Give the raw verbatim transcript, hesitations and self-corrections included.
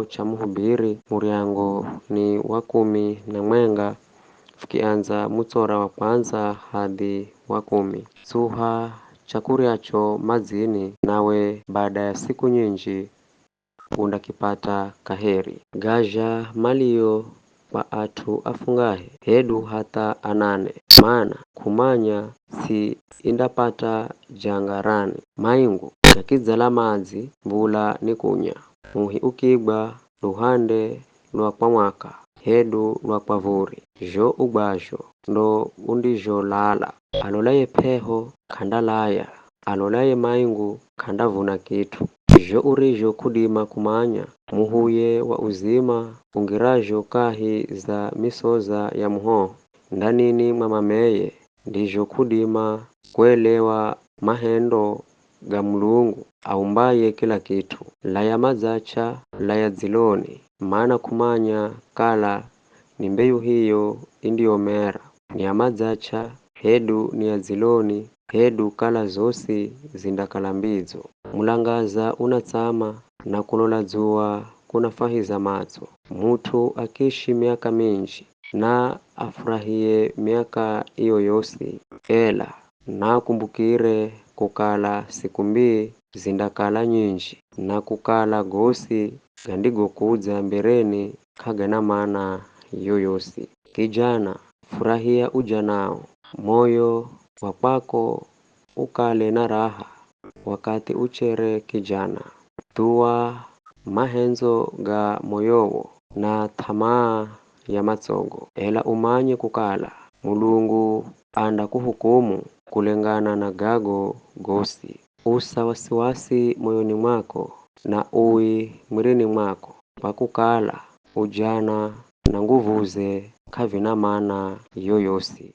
cha Muhubiri, muryango ni wa kumi na mwenga, fukiandza mutsora wa kwandza hadhi wa kumi. Tsuha chakuryacho madzini, nawe bada ya siku nyinji undakipata kaheri. Gazha maliyo kwa at'u afungahe, hedu hatha anane, mana k'umanya ts'i indapata janga rani. Maingu gakidzala madzi, mvula ni kunya, muhi ukigwa, luhande lwa kwa mwaka, hedu lwa kwa vuri. Zho ugwazho ndo undizholala. Alolaye p'eho k'andalaya, alolaye maingu k'andavuna kit'u. Zho urizho k'udima kumanya, muhuye wa uzima ungirazho kahi za misoza ya muhoho, ndanini mwa mameye, ndizho k'udima kuelewa mahendo ga Mulungu aumbaye kila kit'u. Laya madzacha, laya dziloni, mana k'umanya kala ni mbeyu hiyo indiyomera, ni ya madzacha, hedu ni ya dziloni, hedu kala zosi zindakala mbidzo. Mulangaza unatsama, na kulola dzuwa kunafwahiza matso. Mut'u akishi miaka minji, na afurahiye miaka iyo yosi, ela naakumbukire kukala siku mbii zindakala nyinji, na kukala gosi gandigokudza mbereni k'agana mana yoyosi. Kijana, furahia ujanao, moyo wa kwako ukale na raha wakathi uchere kijana. Thuwa mahendzo ga moyowo na th'amaa ya matsogo, ela umanye kukala Mulungu andakuhukumu kulengana na gago gosi. Usa wasiwasi moyoni mwako, na ui mwirini mwako, kwa kukala ujana na nguvuze k'avina mana yoyosi.